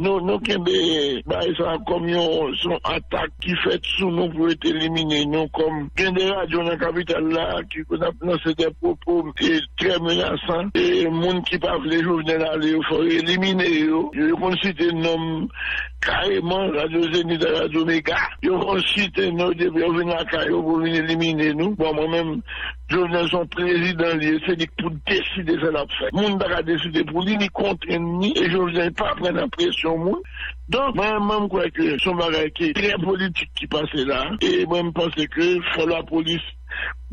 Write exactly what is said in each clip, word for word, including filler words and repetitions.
Nou, nou kenbe bagay sa a kòm yon, se yon atak ki fèt sou nou pou yo te elimine nou kòm gen de radyo nan kapital la ki konn ap lanse de pwopo e trè menasan. E moun ki pa vle Jovenel ale, yo fò yo elimine yo. Yo konn site non m kareman, Radyo Zenith ak Radyo Mega. Yo konn site non depi yo vin lakay yo pou vin elimine nou. Bon, mwen menm, Jovenel se yon prezidan li ye, se li k pou deside sa l ap fè. Moun pa ka deside pou li, li kontrenn li, e Jovenel pa pran nan presyon moun. Donk, mwen menm, m kwè ke se yon bagay ki trè politik ki pase la, e mwen, m panse ke fò lapolis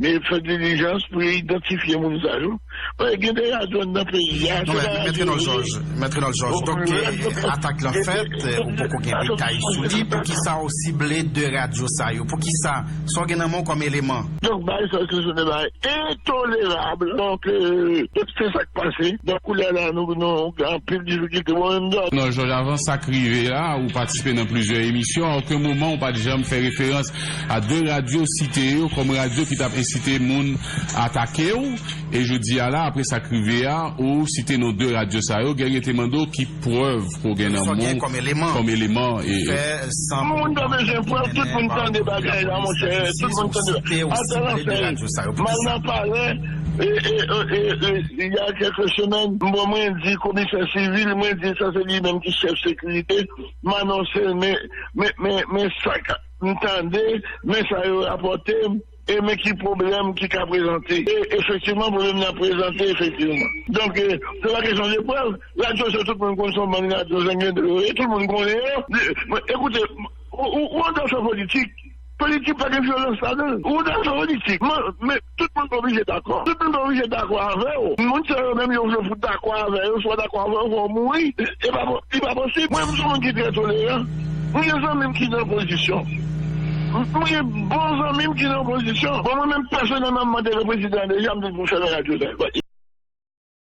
men fè dilijans pou yo idantifye moun sa yo. Paske gen de radyo anndan peyi a, se pa radyo. Mèt Renòl Jòj, Mèt Renòl Jòj, donk, eh, atak lan fèt, eh, ou poko gen detay sou li. Poukisa ou sible de radyo sa yo? Poukisa? Sa w gen nan men w kòm eleman? Donk, bagay sa yo, se yon bagay entolerab. Donk, eh, se sa k pase. Donk, koulye a la, nou, nou gen anpil difikilte. Mwen menm, non, Jòj, avan sa k rive la, ou patisipe nan plizyè emisyon. A okenn moman, ou pa t janm fè referans a de radyo site yo kòm radyo ki t ap ensite moun atake w. E jodi a la, apre sa k rive a, ou site non de radyo sa yo, Guerrier te mande w ki prèv ke w gen nan men w kòm eleman, e, e. Moun pa bezwen prèv, tout moun tande bagay la, monchè, tout moun tande. Ata nan fè mal nan palè, e, e, e, e, e, il y a quelques semaines, bon, mwen di komisè sivil, mwen di sa se li menm ki chèf sekirite, m anonse l, men, men, men, men sa k, m tande, men sa yo rapòte m, e men ki pwoblèm ki ka prezante. E efektivman, pwoblèm nan prezante, efektivman. Donk, eh, se pa kesyon de prèv. Radyo sa yo, tout moun konn se yon bann radyo zenglen yo ye, tout moun konnen yo. Ekoute, ou, ou, ou anndan fè politik. Politik pa gen vyolans ladan l. Ou anndan fè politik. Men, men tout moun pa oblije dakò. Tout moun pa oblije dakò avè w. Moun sa yo menm, yo vle pou dakò avè yo, swa dakò avè yo, fò w mouri. E pa po-, li pa posib. Mwen, m se yon moun ki trè toleran. M gen zanmi m ki nan opozisyon. M, m gen bon zanmi m ki nan opozisyon. Bon, mwen menm, pèsonèlman, m mande le prezidan deja, m di l pou fèmen radyo sa.